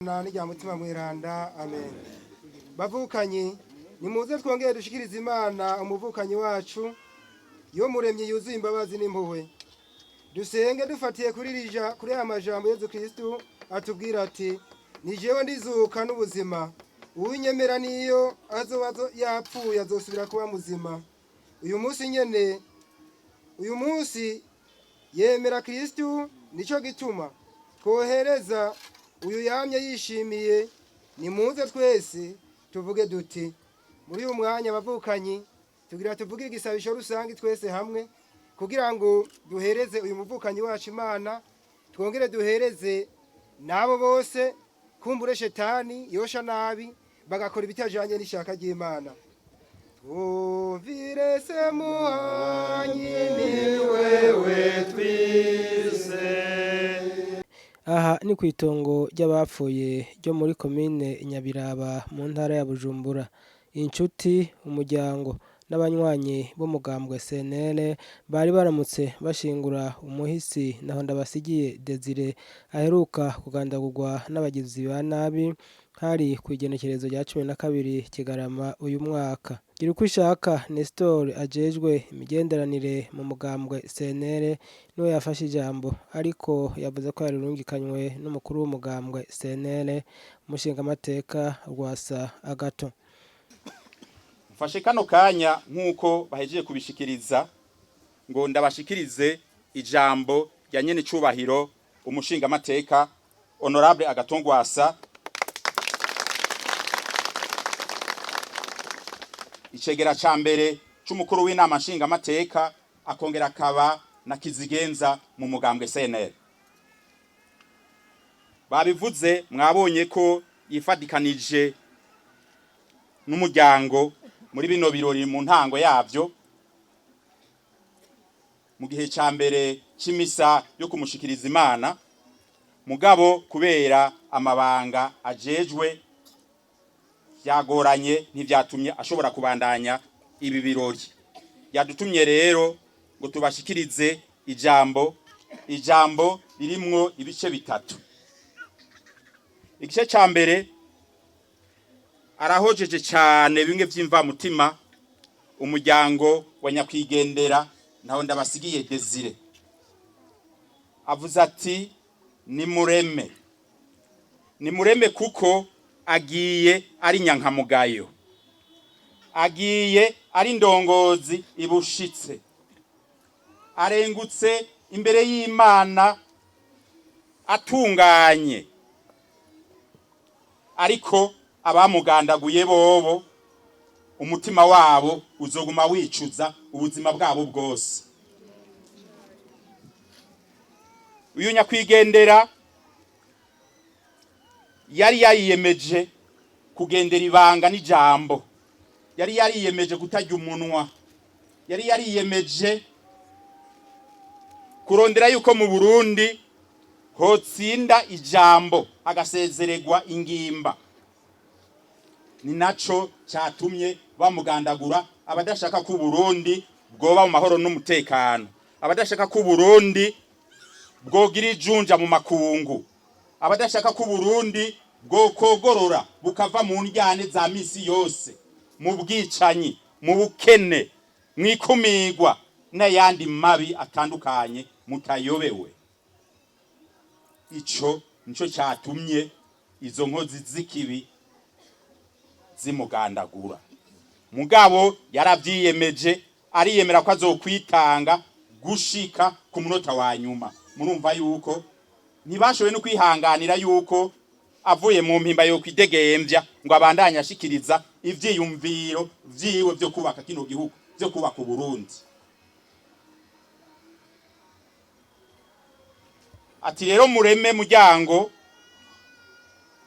N'irya Mutima Mweranda, amen. Bavukanyi, nimuze twongere dushikirize Imana umuvukanyi wacu, yo muremyi yuzuye imbabazi n'impuhwe. Dusenge dufatiye kuri rija kuri aya majambo Yezu Kristu atubwira ati: "Ni jewe ndizuka n'ubuzima, uwinyemera niyo azoba yapfuye azosubira kuba muzima." Uyu munsi nyene, uyu munsi yemera Kristu, nico gituma twohereza uyu yamye yishimiye. Nimuze twese tuvuge duti muri uyu mwanya, abavukanyi, tugira tuvuge igisabisho rusange twese hamwe kugira ngo duhereze uyu muvukanyi wacu Imana, twongere duhereze n'abo bose kumbure shetani yosha nabi bagakora ibitajanye n'ishaka ry'Imana. Twumvire se muhanyi, ni wewe twise. Aha ni ku itongo ry'abapfuye ryo muri komine Nyabiraba mu ntara ya Bujumbura. Inshuti, umuryango n'abanywanyi b'umugambwe CNL bari baramutse bashingura umuhisi naho Ndabasigiye Desire aheruka kugandagurwa n'abagizi ba nabi. Hari ku igenekerezo rya 12 Kigarama uyu mwaka. Girukishaka Nestor ajejwe imigenderanire mu mugambwe CNL niwe yafashe ijambo, ariko yavuze ko yarirungikanywe n'umukuru w'umugambwe CNL, umushingamateka Rwasa Agathon. Mfashe kano kanya nk'uko bahejeje kubishikiriza ngo ndabashikirize ijambo rya nyene cubahiro umushingamateka honorable Agathon Rwasa, icegera ca mbere c'umukuru w'inama nshingamateka, akongera akaba na kizigenza mu mugambwe CNL. Babivuze, mwabonye ko yifadikanije n'umuryango muri bino birori mu ntango yavyo, mu gihe ca mbere c'imisa yo kumushikiriza Imana. Mugabo kubera amabanga ajejwe byagoranye, ntivyatumye ashobora kubandanya ibi birori. Yadutumye rero ngo tubashikirize ijambo, ijambo ririmwo ibice bitatu. Igice ca mbere, arahojeje cyane bimwe vy'imvamutima umuryango wa nyakwigendera ntaho Ndabasigiye Desire. Avuze ati: "Nimureme, nimureme, kuko agiye ari nyankamugayo, agiye ari ndongozi ibushitse, arengutse imbere y'Imana atunganye, ariko abamugandaguye bobo umutima wabo uzoguma wicuza ubuzima bwabo bwose." Uyu nyakwigendera yari yariyemeje kugendera ibanga n'ijambo, yari yariyemeje kutarya umunwa, yari yariyemeje kurondera yuko mu Burundi hotsinda ijambo, agasezererwa ingimba. Ni naco cyatumye bamugandagura, abadashaka ko Burundi bwoba mu mahoro n'umutekano, abadashaka ko Burundi bwogira ijunja mu makungu, abadashaka ko Burundi bwokogorora bukava mu ndyane za misi yose, mu bwicanyi, mu bukene, mw'ikumigwa n'ayandi mabi atandukanye mutayobewe. Ico nico cyatumye izo nkozi z'ikibi zimugandagura. Mugabo yaravyiyemeje, ariyemera ko azokwitanga gushika ku munota wa nyuma. Murumva yuko ntibashoboye no kwihanganira yuko avuye mu mpimba yo kwidegemvya ngo abandanye ashikiriza ivyiyumviro vyiwe vyo kubaka kino gihugu, vyo kubaka Uburundi. Ati rero mureme muryango,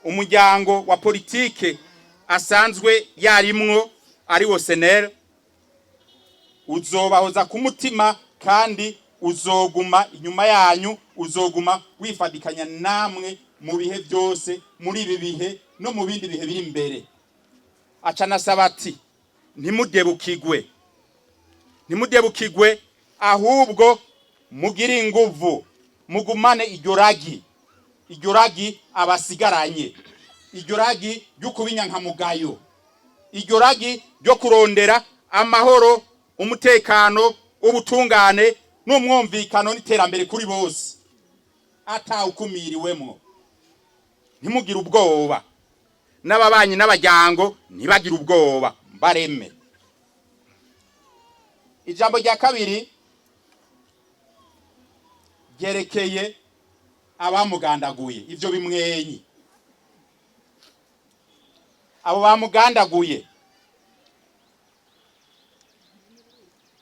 umuryango wa politike asanzwe yarimwo ari wo CNL uzobahoza ku mutima kandi uzoguma inyuma yanyu, uzoguma wifadikanya namwe mu bihe byose, muri ibi bihe no mu bindi bihe biri imbere. Aca anasaba ati: "Ntimudebukigwe, ntimudebukigwe, ahubwo mugire inguvu, mugumane iryo ragi." Iryo ragi abasigaranye, iryo ragi ryo kuba inyankamugayo, iryo ragi ryo kurondera amahoro, umutekano, ubutungane n'umwumvikano n'iterambere kuri bose atawukumiriwemwo. Ntimugire ubwoba, n'ababanyi n'abajyango ntibagire ubwoba, bareme. Ijambo rya kabiri ryerekeye abamugandaguye, ivyo bimwenyi. Abo bamugandaguye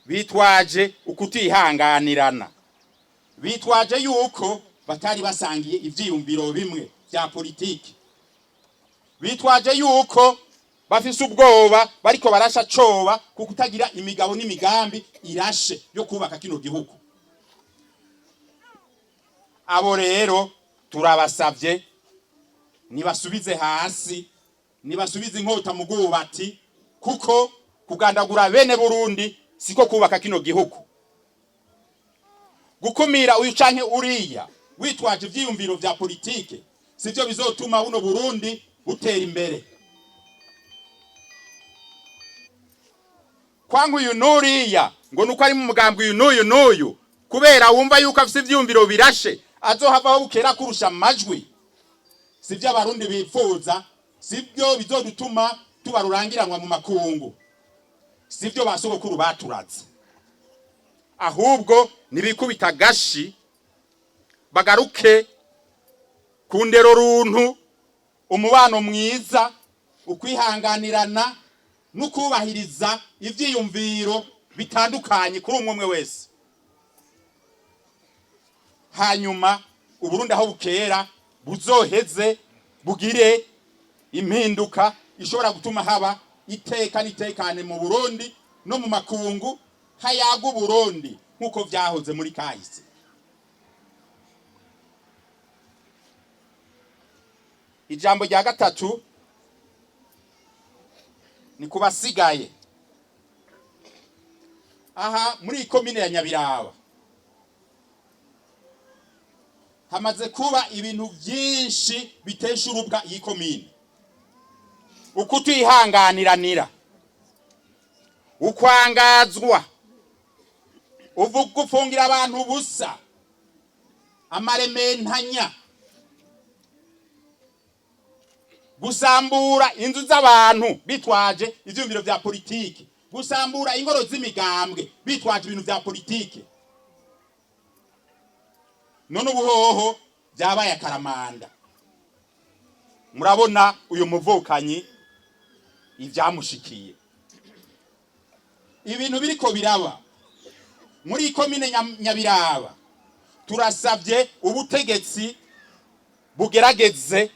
bitwaje ukutihanganirana, bitwaje yuko batari basangiye ivyiyumviro bimwe vya politiki, bitwaje yuko bafise ubwoba bariko barasha coba ku kutagira imigabo n'imigambi irashe yo kubaka kino gihugu. Abo rero turabasavye nibasubize hasi, nibasubize inkota mu bwubati, kuko kugandagura bene Burundi siko kubaka kino gihugu. Gukumira uyu canke uriya witwaje ivyiyumviro vya politike sivyo bizotuma buno Burundi butera imbere. Kwanga uyu n'uriya ngo nuko ari mu mugambwe uyu n'uyu n'uyu, kubera wumva yuko afise ivyiyumviro birashe azohavaho bukera kurusha amajwi, sivyo Abarundi bipfuza, sivyo bizodutuma tuba rurangiranwa mu makungu, sivyo ba sogokuru baturaze. Ahubwo nibikubita gashi bagaruke ku ndero runtu, umubano mwiza, ukwihanganirana n'ukubahiriza ivyiyumviro bitandukanye kuri umwe umwe wese. Hanyuma Uburundi aho bukera buzoheze bugire impinduka ishobora gutuma haba iteka n'itekane mu Burundi no mu makungu, hayaga Uburundi nk'uko vyahoze muri kahise. Ijambo rya gatatu ni kubasigaye aha muri ikomine ya Nyabiraba. Hamaze kuba ibintu byinshi bitesha urubwa iyi komine: ukutihanganiranira, ukwangazwa, ugufungira abantu ubusa, amarementanya, gusambura inzu z'abantu bitwaje ivyumviro vya politiki, gusambura ingoro z'imigambwe bitwaje ibintu vya politiki. None ubuhoho byabaye akaramanda. Murabona uyu muvukanyi ivyamushikiye, ibintu biriko biraba muri komine Nyabiraba. Turasavye ubutegetsi bugerageze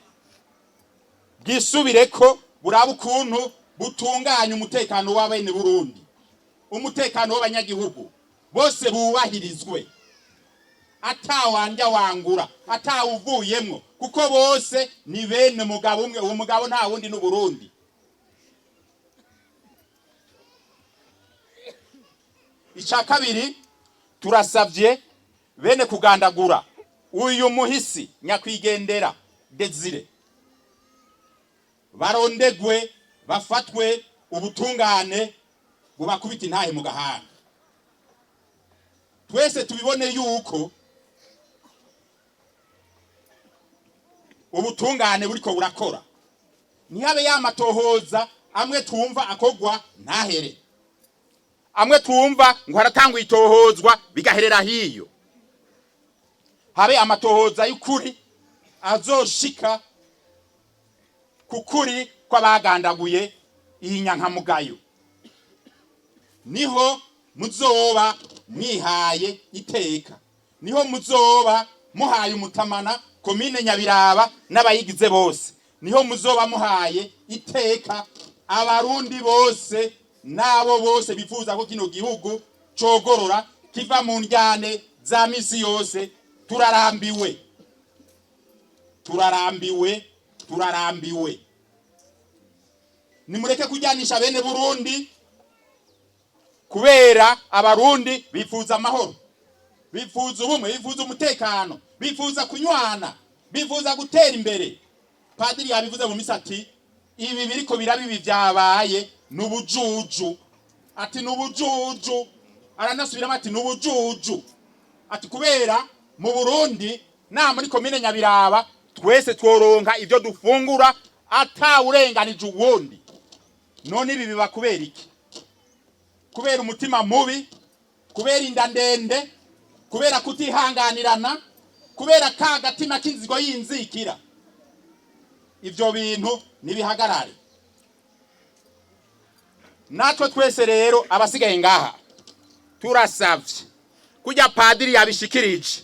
bwisubireko, buraba ukuntu butunganya umutekano w'abene Burundi, umutekano w'abanyagihugu bose bubahirizwe, atawandya wangura, atawuvuyemwo, kuko bose ni bene mugabo umwe. Uwo mugabo nta wundi n'Uburundi. Ica kabiri, turasavye bene kugandagura uyu muhisi nyakwigendera Desire barondegwe, bafatwe, ubutungane bubakubita intahe mu gahanga. Twese tubibone yuko ubutungane buriko burakora, ntihabe yamatohoza amwe twumva akogwa ntahere, amwe twumva ngo haratangwa itohozwa bigaherera hiyo. Habe amatohoza y'ukuri azoshika ku kuri kw'abagandaguye iyi nyankamugayo. Niho muzoba mwihaye iteka, niho muzoba muhaye umutamana komine Nyabiraba n'abayigize bose, niho muzoba muhaye iteka Abarundi bose n'abo bose bifuza ko kino gihugu cogorora kiva mu njyane za misi yose. Turarambiwe, turarambiwe, turarambiwe. Nimureke kujyanisha bene Burundi, kubera Abarundi bifuza amahoro, bifuza ubumwe, bifuza umutekano, bifuza kunywana. Bifuza gutera imbere. Padiri yabivuze mu misi ati ibi biriko biraba, ibi vyabaye n'ubujuju, ati n'ubujuju. Aranasubiramo ati n'ubujuju, ati kubera mu Burundi na muri komine Nyabiraba twese tworonka ivyo dufungura atawurenganije uwundi. None ibi biba kubera iki? Kubera umutima mubi, kubera inda ndende, kubera kutihanganirana, kubera ka gatima k'inzigo y'inzikira. Ivyo bintu nibihagarare. Natwe twese rero abasigaye ngaha turasavye, kurya padiri yabishikirije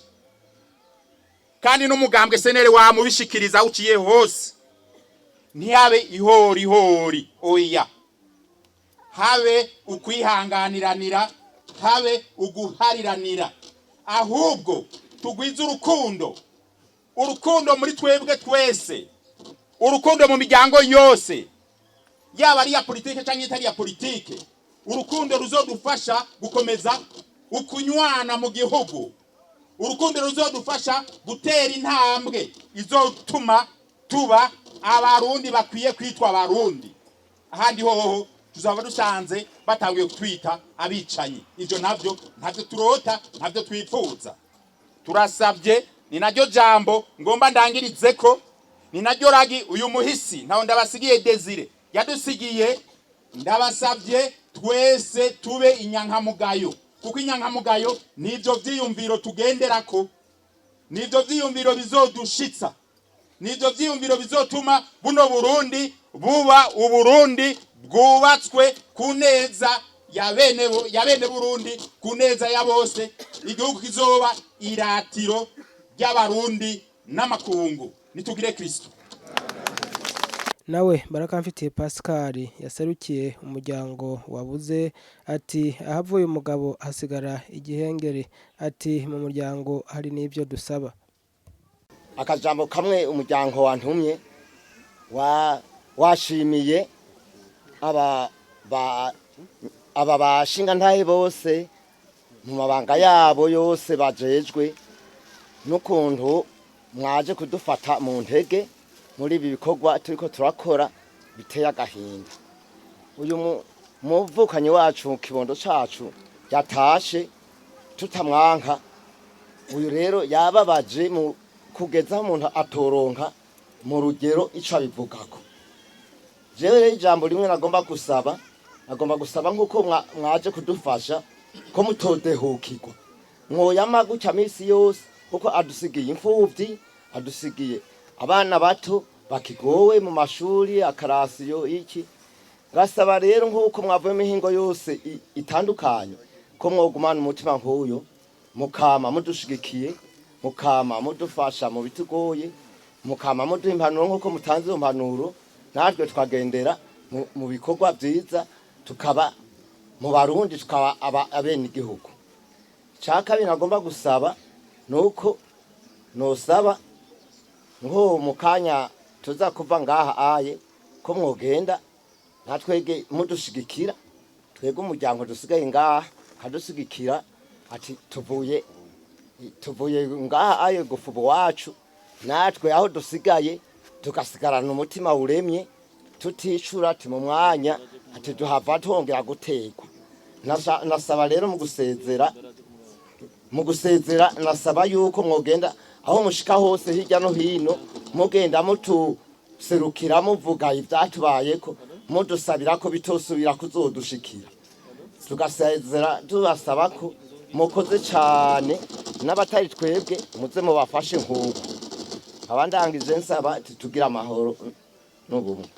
kandi n'umugambwe CNL wamubishikiriza aho uciye hose, ntihabe ihorihori, oya, habe ukwihanganiranira, habe uguhariranira, ahubwo tugwize urukundo, urukundo muri twebwe twese, urukundo mu miryango yose, yaba ari iya politike cyangwa itari iya politike, urukundo ruzodufasha gukomeza ukunywana mu gihugu, urukundo ruzodufasha gutera intambwe izotuma tuba Abarundi bakwiye kwitwa Abarundi. Ahandi hoho tuzaba dusanze batanguye kutwita abicanyi. Ivyo navyo ntavyo turota, ntavyo twifuza. Turasabye, ni naryo jambo ngomba ndangirize ko, ni naryo ragi uyu muhisi ntaho ndabasigiye Desire yadusigiye. Ndabasabye twese tube inyankamugayo, kuko inyankamugayo nivyo vyiyumviro tugenderako, nivyo vyiyumviro bizodushitsa, nivyo vyiyumviro bizotuma buno Burundi buba Uburundi bwubatswe ku neza ya bene Burundi, ku neza ya bose, igihugu kizoba iratiro ry'Abarundi n'amakungu. Nitugire Kristo. Nawe Barakamfitiye Pascal yaserukiye umuryango wabuze ati ahavuye umugabo hasigara igihengeri, ati mu muryango hari n'ibyo dusaba. Akajambo kamwe, umuryango wantumye wa washimiye aba bashinga ntahe bose mu mabanga yabo yose bajejwe, n'ukuntu mwaje kudufata mu ntege muri ibi bikorwa turiko turakora biteye agahinda. Uyu muvukanyi wacu mu kibondo cacu yatashe tutamwanka, uyu rero yababaje mu kugeza aho umuntu atoronka mu rugero ico abivugako. Jewe rero ijambo rimwe nagomba gusaba, nagomba gusaba nk'uko mwaje kudufasha ko mutodehukirwa, mwoyama gutya misi yose, kuko adusigiye imfuvyi, adusigiye abana bato bakigowe mu mashuri, akarasiyo iki. Ngasaba rero nk'uko mwavuye mihingo yose itandukanye ko mwogumana umutima nk'uyo, mukama mudushigikiye, mukama mudufasha mu bitugoye, mukama muduha impanuro nk'uko mutanze izo mpanuro, natwe tukagendera mu bikorwa vyiza, tukaba mu Barundi, tukaba abenegihugu. Icya kabiri nagomba gusaba ni uko nosaba nko mu kanya tuza kuva ngaha aye ko mwogenda natwege mudushigikira, twebwe umuryango dusigaye ngaha, kadushigikira ati tuvuye ngaha aye gufuba wacu, natwe aho dusigaye tugasigarana umutima uremye, tuticura ati mu mwanya ati duhava twongera guterwa. Nasaba rero mu gusezera nasaba yuko mwogenda aho mushika hose hirya no hino, mugenda mutuserukira, muvuga ivyatubayeko, mudusabira ko bitosubira kuzodushikira. Tugasezera tubasaba ko mukoze cane, n'abatari twebwe muze mubafashe nk'uko. Abandangije nsaba ati tugire amahoro n'ubumwe.